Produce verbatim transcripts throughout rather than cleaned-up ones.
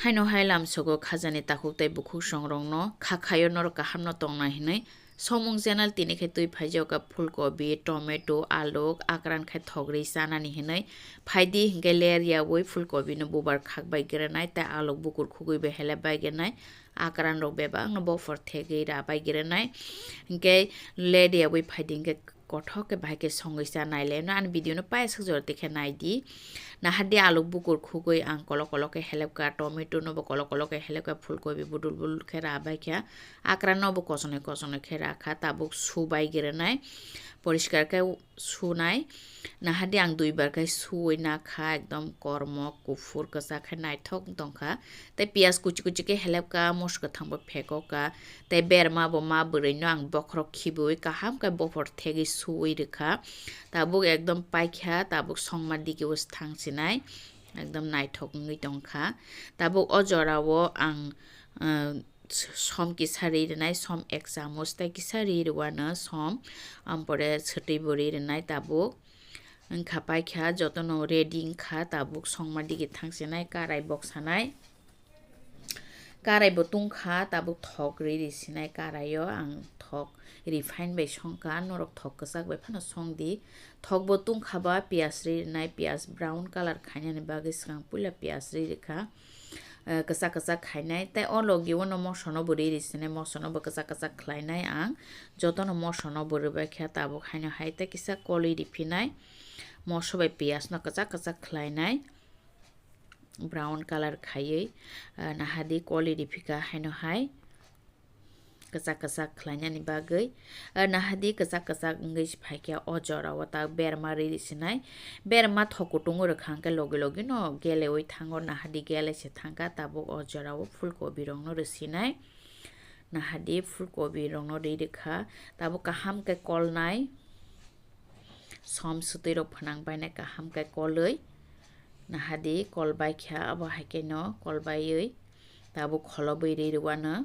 Haino hai lamsogo khajani takhuk tei bukhuk songrokno kha khaio norok kahamno tongna hinwi. Somung channel tini khe twi phaijak kha phulkobi, tomato, aluk, akran khe thogri chanani hinwi. Phaidi hinkhe ler yaui phulkobino bubar khak bai grenai tei aluk bukur khugui bai helep bai grenai. Akran rok bebakno bophor thegwi ra bai grenai. Hinkhe ler yaui phaidi hinkhe kothok khe bahai khe songwi cha nai le no ani video no paisuk jora tikhe nai di. Nahardi aluk bukur khugwi ang kolok kolok khe helep kha, tomato no bo kolok kolok khe helep kha, phulkobi budul budul khe ra bai kha, akran no bo kosonoi kosonoi khe ra kha, tabuk su bai grenai, poriskar khe sunai. Nahardi ang duibar khe suwi na kha, ekdom kormo kuphur kwchak khe naithok wng tong kha. Tei piyaj kuchi kuchi khe helep kha, moso kwthang bo phekok kha. Tei berma bo ma bwrwi no ang bokhorok khibiui kaham khe bophor thegwi suui rwkha. Tabuk ekdom paikha, tabuk songma digi o thang sinai. Ekdom naithok wngwi tongkha. Tabuk o jorao ang, ah, som kisa ri rwnai, som ek chamuch tei kisa ri rwano som, ampore swtwi bo ri rwnai tabuk. Wngkha paikha, jotono ready wngkha, tabuk songma digi thang sinai, karai bok sanai. Karai bo tungkha, tabuk thok ri ri sinai karaio ang thok refine bai songkha, norok thok kwchak bai phano songdi. Thok bo tungkha ba piyaj ri rinai, piyaj brown colour khainani bagwi swkang puila piyaj ri rikha. Eh, kwchak kwchak khainai tei o logi o no moso no bo ri ri sinai, moso no bo kwchak kwchak khlainai ang. Jotono moso no bo rwbai kha tabuk haino hai tei kisa kolwi riphinai, moso bai piyaj no kwchak kwchak khlainai. Brown colour khaiwi, ah, nahadi kolwi riphika haino hai kwchak kwchak khlainani bagwi. Ah, nahadi kwchak kwchak wngwi phaikha o jorao tak berma ri sinai. Berma thok kutung rwkha hwnkhe logi logi no geleui thango, nahadi gele se thangkha, tabuk o jorao phulkobi rokno rwsinai. Nahadi phulkobi rokno ri rwkha, tabuk kaham khe kolnai. Som swtwi rok phwnang bainai kaham khe kolwi. Nahadi kol bai kha, abo hai khe no kol baiwi tabuk kholobwi ri rwano.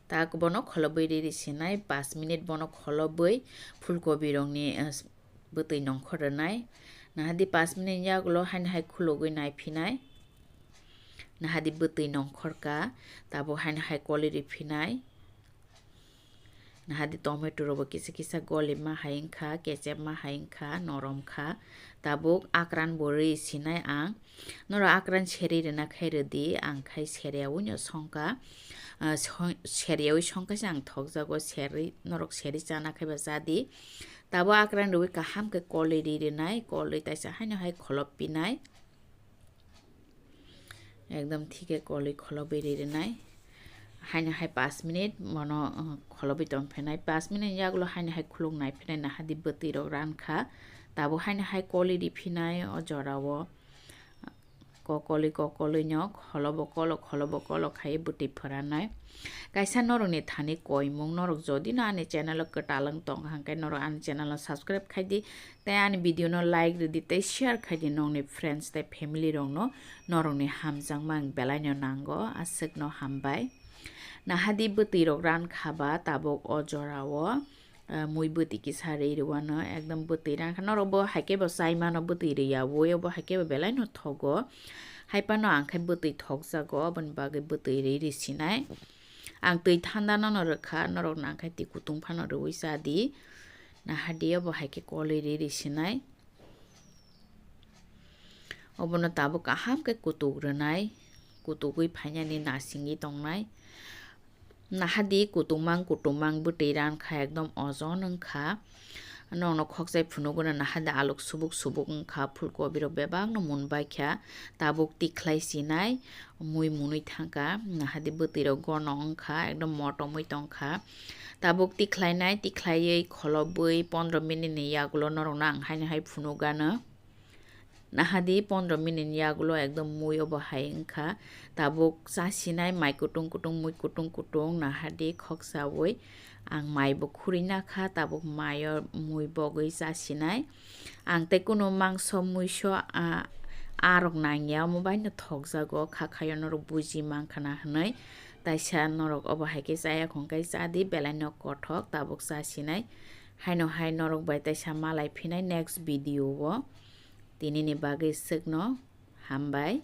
Tak bono kholobwi ri ri sinai, pas minute bono kholobwi phulkobi rokni, eh, bwtwi nongkhor rwnai. Nahadi pas minute yagulo haino hai khulogwi naiphinai. Nahadi bwtwi nongkhor ka, tabuk haino hai kolwi riphinai. Nahadi tomato rok bo kisa kisa goli ma hai wngkha, kechep ma hai wngkha, norom kha. Tabuk akran bo ri sinai ang. Norok akran seri rwna khai rwdi, ang khai seriyaui no songkha. Ah, song-, seriyaui songkha se ang thokjago, seri, norok seri chana khai ba chadi. Tabuk akran rwui kaham khe kolwi ri rwnai, kolwi taisa haino hai kholop pinai. Ekdom thik khe kolwi kholobwi ri rwnai. Haino hai pas minute bono, uh, kholobwi tong phinai. Pas minute yagulo haino hai khuluk nai phinai, nahadi bwtwi rok ran kha. Tabuk haino hai kolwi ri phinai o jorao. Kokolwi kokolwi no kholobo kolo, kholobo kolo khai bwtwi phwranai. Kaisa norokni thani koimung, norok jodi no ani channel o kwtal wng tong kha hwnkhe norok ani channel o subscribe khai di. Tei ani video no like rwdi tei share khaidi nongni friends tei family rokno, norokni hamjakma ang belaino nango, aswkno hambai. Nahadi bwtwi rok ran khaba tabuk o jorao, ah, mui bwtwi kisa ri rwano, ekdom bwtwi ran kha, norok bo hai khe bo chai mano bwtwi rwya, ui obo hai khe bo belaino thogo, hai phano ang khe bwtwi thokjago, aboni bagwi bwtwi ri ri sinai. Ang twi thanda no no rwkha, norok nang khe twi kutung phano rwui cha di. Nahadi obo hai khe kolwi ri ri sinai. Obono tabuk kaham khe kutuk rwnai, kutugwi phainani nasingwi tongnai. Nahadi kutumang kutumang bwtwi ran kha, ekdom ojon wng kha. Nokno khokchai phunuguna nahadi aluk subuk subuk wng kha, phulkobi rok bebak no mun bai kha, tabuk tikhlai sinai mui munui thang kha, nahadi bwtwi rok gono wng kha, ekdom motomwi tong kha. Tabuk tikhlai nai, tikhlaiwi kholobwi pondro minute ni yagulo norok no ang haino hai phunugano. Nahadi pondro minute ni yagulo ekdom mui obo hai wng kha. Tabuk cha sinai mai kutung kutung, mui kutung kutung, nahadi khoksaui ang mai bo khurui na kha, tabuk mai o mui bogwi cha sinai. Ang tei kunu mangso muiso, ah, ah rok nang ya, omo bai no thokjago, kha khayo norok buji man khana hinui. Taisa norok obo hai khe cha ya khong khe cha di, belai no kothok, tabuk cha sinai. Haino hai norok bai taisa malai phinai next video o. Tini ni bagwi swkno hambai.